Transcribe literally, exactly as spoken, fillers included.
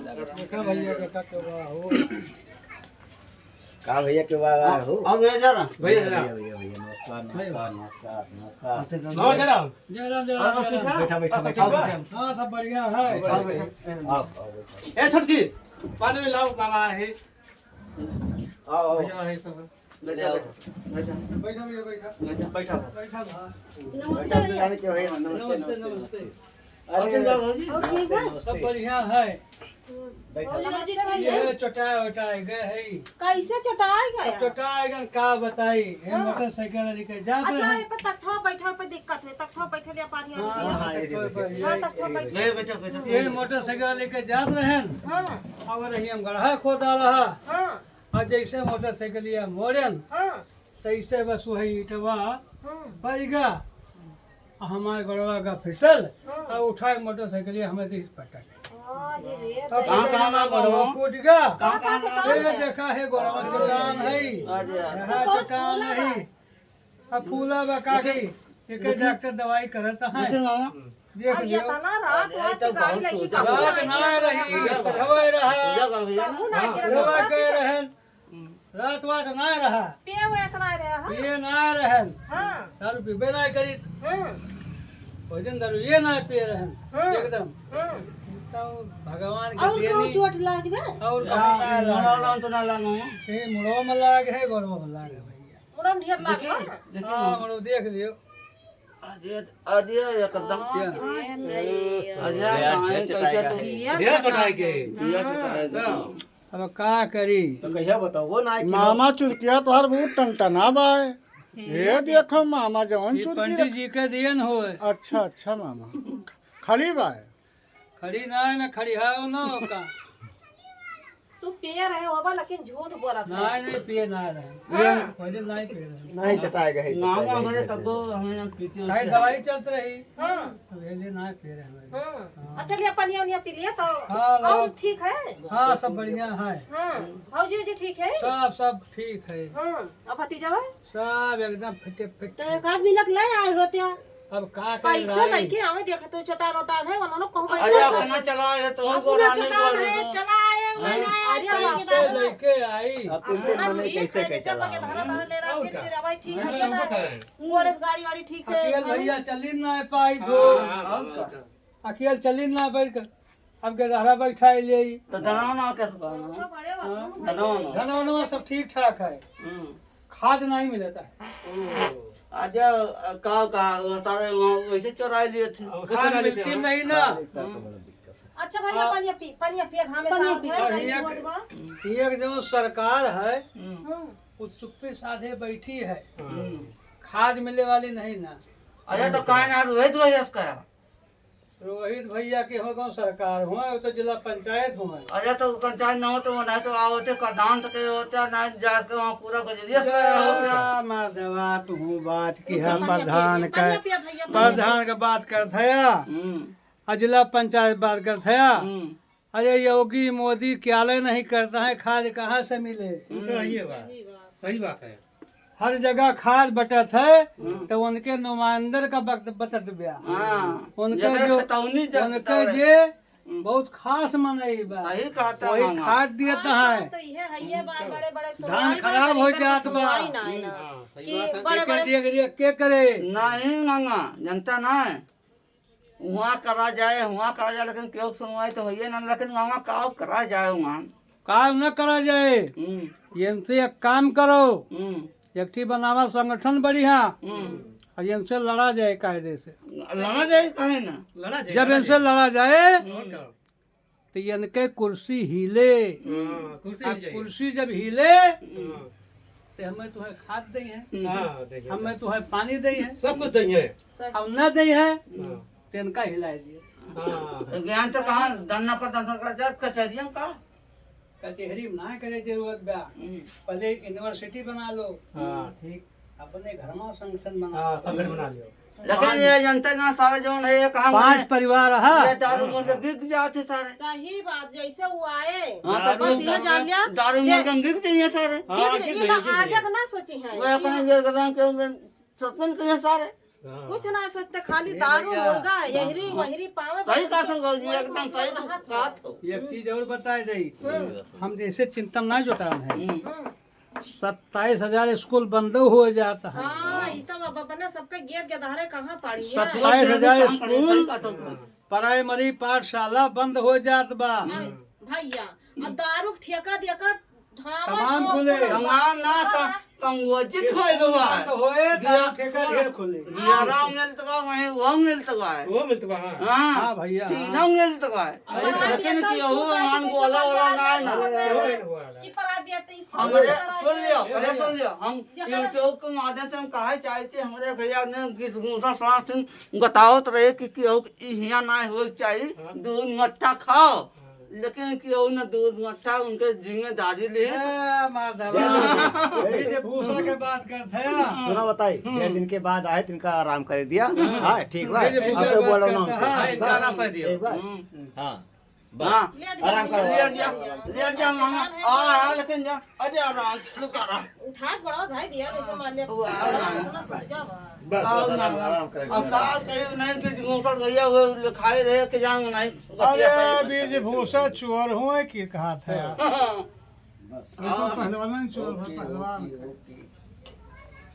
देखा भैया का का के बा हो। का भैया के बा बा हो? अब भैया जरा। भैया जरा। भैया, भैया, भैया, नमस्कार, नमस्कार, नमस्कार, नमस्कार। नमस्कार जरा। जय राम, जय राम, जय राम। बैठा, बैठा, बैठा, बैठा। हाँ, सब बढ़िया है। बैठा, बैठा। आओ, आओ, बैठा। ए छोटकी, पानी लाओ, मामा है। आओ, आओ। भैया है सब। ले आओ। बैठा, बैठा। बैठा भैया, बैठा। बैठा। बैठा भा। नमस्ते भैया। नमस्ते, नमस्ते, नमस्ते। अरे, और ठीक बा? नमस्ते, नमस्ते। सब बढ़िया है। बैठा। नमस्ते भैया। ये चोटाए वोटाए गए है। कैसे चोटाए गए? अब चोटाए गए, का बताई? ये हाँ। मोटरसाइकिल लेके जात अच्छा, रहे। ये पर तख्तवा बैठा, पर दिक्कत है। तख्तवा बैठे ले पानी हाँ, आने हाँ, दिया। ये तख्तवा देखो, पर, ये, हाँ, ये, तख्तवा ये बैठे। देखो। ये मोटरसाइकिल लेके जात रहे। हाँ। और रही हम गढ़ा खोदा रहा। हाँ। और जैसे मोटरसाइकिलिया मोड़न, हाँ। तैसे बस वही ईंटवा हाँ। पड़ गया। और हमारे गोड़वा का फिसल हाँ। और उठा के मोटरसाइकिलिया हमें दिस पटक। हाँ, ये रे, अब कहाँ, कहाँ, कहाँ, गोड़वा कहाँ? फूट गया। कहाँ, कहाँ, कहाँ, ये कहाँ? देखा है गोड़वा चट्टान है। अरे यार। यहाँ तो चट्टान फूला नहीं। बा। अब फूला बा का की? एक डॉक्टर दवाई करत है। लेकिन मामा, देख अब लियो। इतना रात अरे, रात तो गाड़ी बहुत लगी सोचा कहूँ हुआ रात ना है। रही, हाँ। सजवा रहा। पूजा कर भैया। कहूँ ना हाँ। के सजवा लोग गए रहन। हम्म। रात वात ना रहा। पिए हुए इतना रहा, हाँ। पिए ना रहन। हाँ। दारू पीबे ना करी। हाँ। ओइ दिन दारू ये ना पिए रहन। हाँ। एकदम। हाँ। तो भगवान के और देनी। कहूँ चोट लाग बे? और हाँ, कहूँ ना मुड़ो लाग। लान तो ना लानो। ये मुड़ो में लाग है, गोड़ो में लाग है भैया। मुड़ो में ढेर लाग देखिए, बा। देखिए हाँ, ना। मुड़ो देख लियो। अरे, अरे, एकदम। हाँ, क्या? अरे, नहीं। अरे, यार, कहाँ ढेर है, चटाई कैसे का तो है। ढेर चटाई के। ढेर चटाई के। हाँ। अब का करी? तो कहिया बताओ, वो ना कि मामा चुरकिया तोहर बहुत टनटना बाय। ये देखो मामा जवन ये चुरकी पंडित रख- जी के दियन होए। अच्छा, अच्छा मामा। खड़ी बाय। खड़ी ना है, ना खड़ी है, वो ना होका। तू पिए रहे होबा, लेकिन झूठ बोलत है। नहीं, नहीं, पिए ना रहे। हाँ। पहले नहीं पिए रहे। नहीं, चटाए गए, ना, चटाए वो गए, हमारे चटाए तब गए। तो हमें ना पीते काहे होते। दवाई चलत रही। हाँ। तो पहले ना पिए रहे हमारे। हाँ। हाँ। अच्छा, लिया, पनिया उनिया पी लिया तो हाँ, अब लो। ठीक है? हाँ, सब बढ़िया है। हाँ। भौजी, जी ठीक है? सब, सब ठीक है। हाँ। अब भतीजा बा? सब एकदम फिटे फिट। तो एक आध मिनट ले आए होते। अब का करे कैसे भाई? लइके आवे, देखे तो चटान उटान है, उन्होंने कहूँ अरे बैठा अपना था। चला है तो अपना बोला नहीं चटान बोला है, तो। चला आए, हाँ। वही आए, अरे कैसे बाबा। लइके आई? अब तुम अपना मने ठीक कैसे है, के जैसे चला? लगे धारा धारा ले रहा, और फिर का? फिर भाई ठीक हाँ, है ना? बताएं। गोड़े से गाड़ी वाड़ी ठीक से अकेल भैया चली ना पाई थो। हाँ, हाँ, हाँ, हाँ। अकेल चली ना पाई। अब गदहरा बैठा ले। तो धनवा ना कैसे बा? तो बड़े बा, हाँ। धनवा ना। धनवा सब ठीक ठाक है। हम्म। खाद नहीं मिलता है। ओ, अच्छा, का, का, वो तारे वहाँ वैसे चोराई लिए थे। और खाद खाना मिलती लेते हैं। नहीं ना। हाँ, इतना तो बड़ा दिक्कत है। अच्छा भैया, हाँ। पनिया पी, पनिया पिया, हमें पनिया साथ पी। है, और गरीब एक, होत बा। एक जो सरकार है, हम्म। हम्म। वो चुप्पे साधे बैठी है। हम्म। खाद मिले वाली नहीं ना। अरे तो काहे ना रोहित भैया से कहा? रोहित भैया के हो गाँव सरकार हुआ, वो तो जिला पंचायत हुआ। अरे तो पंचायत ना हो तो वो नहीं तो आओ थे प्रधान तो के होते ना जाके वहाँ पूरा बजरिया से लाया होते। आ, मर्दवा, तू बात की उनसे है पनिया पिया प्रधान दे, का, पनिया पिया भैया, पनिया पिया। प्रधान का बात करत है। हम्म। आ जिला पंचायत बात करत है। हम्म। अरे योगी मोदी क्या ले नहीं करता है, खाद कहाँ से मिले? वो तो है ही है बात। सही बात। सही बात है। हर जगह खाद बटत है, हम्म। तो उनके नुमाइंदर का बट-, बटत ब्या। हाँ। उनके जगह जो, खतौनी जब उनके दौड़े। जे हम्म। बहुत खास मनई बा। सही कहता वही मामा। खाद देत हाँ, है। तो ये है, ये बात बड़े, बड़े धान सुनवाई खराब बा, हो कहीं पर जात बा। सुनवाई ना है ना। हम्म, हाँ, सही कि बात है। बड़े, एके बड़े देख रेख के करे? नहीं मामा, जनता ना है। वहाँ करा जाए, वहाँ करा जाए, लेकिन केहू के सुनवाई तो होइए ना, लेकिन मामा का करा जाए वहाँ? काम न करा जाए। हम्म। इनसे एक काम करो, हम्म। एक ठी बनावा संगठन बढ़िया, हम्म। और इनसे लड़ा जाए कायदे से। लड़ा जाए, काहे ना? लड़ा जाए, जब लड़ा इनसे जाए। लड़ा जाए, हम्म। और क्या? तो इनके कुर्सी हिले। हाँ, कुर्सी अब हिल जाए। कुर्सी जब हिले, हाँ। तो हमें तुम्हें खाद दे है, हाँ, दे है। हमें तुम्हें पानी दे है, सब कुछ दे है। सब। अब न दे है, हाँ। तो इनका हिला दिए। हाँ। तो ज्ञान तो कहाँ धरना पर धरना कर जाए, कचहरियों का? कचहरी में ना करे जरूरत बा। हम्म। पहले यूनिवर्सिटी बना लो। हाँ, ठीक। अपने घर में संगठन बना हाँ, लो। संगठन बना लियो। लेकिन ये जनता ना सारे जौन है, ये काम पांच है। परिवार है। ये दारू मुर्गे बिक जाते सारे। सही बात, जैसे वो आए, हाँ, बस दारू ये जान लिया, दारू जे मुर्गे बिक जाइए सारे। हाँ, बिक बिक जाइए, जाइए, बिक आगे जाइए। का ना सोची है वो कि अपने ये गदान के सस्पेंड करिए सारे। कुछ ना सोचते, खाली दारू, मुर्गा, यहरी वहरी पावे, सही बात हो गौजी, एकदम सही तो बात हो। एक चीज और बताए जाई, हम जैसे चिंतन ना जुटान है, हम्म। सत्ताईस हजार स्कूल बंद हो जात है। हाँ, ई तो अब अपने सबके गेद गेदहरे कहाँ पाड़ी है। सत्ताईस हजार स्कूल, प्राइमरी पाठशाला बंद हो जात बा। हाँ, भैया, और दारू के ठेका देकर ढाबा तमाम जो खुले। खुले बा। हमार ना तो पंगोजी खोल दो बा। तो होए, दारू ठेका ढेर खुले। बियारा मिलत बा, वहीं वो मिलत बा। वो मिलत बा, हाँ। हाँ। हाँ भैया, हाँ। तीनों मिलत बा। लेकिन केहू हमार बोला वाला ना है ना। केहू नहीं बोला। कि प्राइवेट स्कूल हमरे, में करा सुन लियो, जाए। पहले सुन लियो, हम जेकरा YouTube के माध्यम से हम कहे चाहते, हमरे भैया ने गीत घूसा साथ में बतावत रहे कि केहू के हियाँ ना होए के चाहिए, हाँ। दूध मट्ठा खाओ, हाँ। लेकिन केहू न दूध मट्ठा उनके जिम्मेदारी ले। ए, मार दे, मार दे। ये जे भूसा के बात करत है। सुना बताई, हम्म। ये दिन के बाद आए, तिनका आराम करे दिया। हाँ। हाँ, ठीक बा। ये जे भूसा अब के तो बात बोलो ना करत हमसे। है। हाँ, इनका आराम कर दिया। ठीक बा। हम्म। हाँ। बस। हाँ। लेट जा, आराम करो। लेट जा, लेट जा, मामा। आ, आ, लेकिन जा। अरे, आराम, रुक, आराम। उठा के गोड़वा धाई दिया, जैसे मान लिया। वो आराम। अपना सो जा बा। बस, बस, और आराम, ना, आराम करें। अब का कही, नहीं, बीच घूसल भैया, वो लिखाई रहे कि जान नहीं, अरे, बतिया पाई। बीज भूसा चोर हुए कि कहा था यार। बस। ये तो पहलवान चोर है, ओके, पहलवान। ओके, ओके।